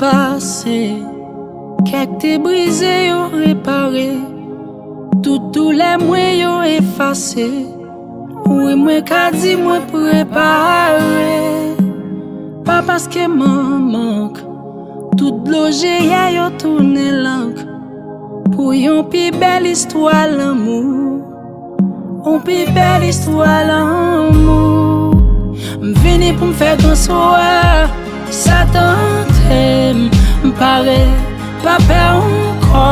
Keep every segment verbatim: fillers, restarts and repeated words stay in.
pase. Kè k te brize yo repare. Tout doulè mwen yo efase. Wi, mwen ka di mwen prepare. Pa paske m an mank. Tout dlo je a yo tounen lank. Pou yon pi bèl istwa lanmou. Yon pi bèl istwa lanmou. M vini pou m fè gran swa. Sa tante m, m pare, pa pè ankò.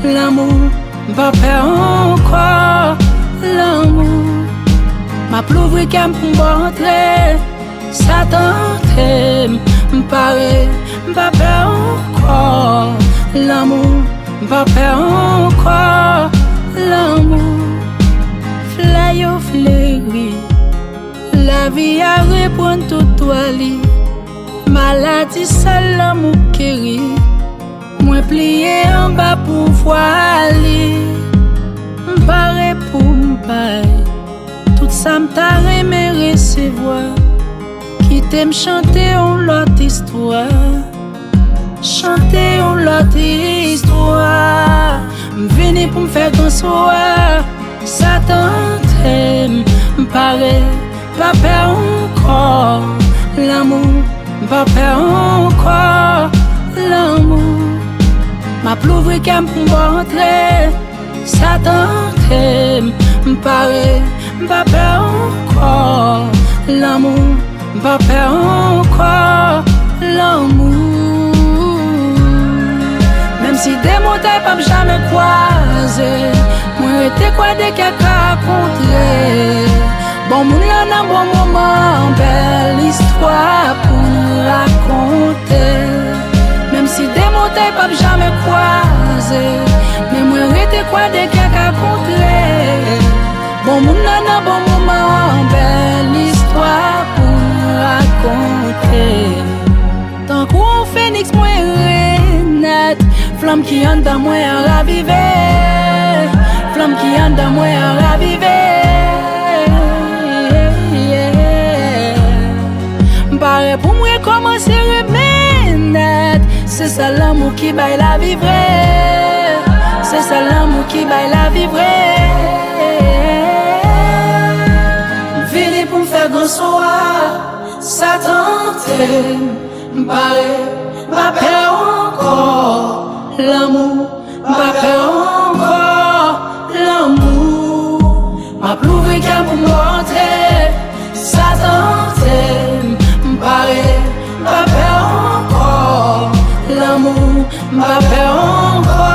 Lanmou, m pa pè ankò. Lanmou, m ap louvri kè m pou m ba w antre. Sa tante m, m pare, m pa pè ankò. Lanmou, m pa pè ankò. Lanmou, flè yo fleri. Lavi a reprann tout dwa li. Maladi sèl lanmou k geri. Mwen pliye anba pouvwa li. M pare pou m bay tout sa m ta renmen resevwa. Kite m chante yon lòt istwa. Chante yon lòt istwa. M vini pou m fè gran swa. Sa tante m, m pare, pa pè ankò. Lanmou, m pa pè ankò. Lanmou, m ap louvri kè m pou m ba w antre. Sa tante m, m pare, m pa pè ankò. Lanmou, m pa pè ankò. Lanmou, menm si de montay p ap jamè kwaze, mwen rete kwè de kè ka kontre. Bon moun lan nan bon moman, bèl istwa pou n rakonte. Menm si de montay p ap jamè kwaze, men mwen rete kwè de kè ka kontre. Bon moun lan nan bon moman, bèl istwa pou n rakonte. Tankou yon feniks mwen renèt, flanm ki anndan mwen an ravive. Flanm ki anndan mwen an ravive. M pare pou m rekòmanse renèt. Se sèl lanmou ki bay lavi vre. Se sèl lanmou ki bay lavi vre. M vini pou m fè gran swa. Sa tante m, m pare, m pa pè ankò. Lanmou, m pa pè ankò. Lanmou, m ap louvri kè m pou m antre. Sa tante m, m pare, m pa pè ankò. Lanmou, m pa pè ankò.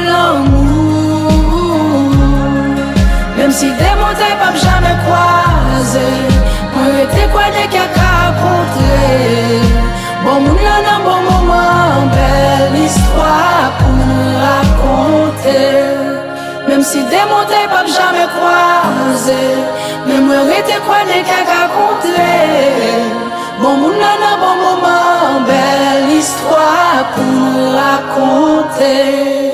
Lanmou, menm si de montay p ap jamè kwaze, mwen rete kwè de kè ka kontre. Bon moun lan nan bon moman, bèl istwa pou n rakonte. Menm si de montay p ap jamè kwaze, men mwen rete kwè de kè ka kontre. Bon moun lan nan bon moman, bèl istwa pou n rakonte.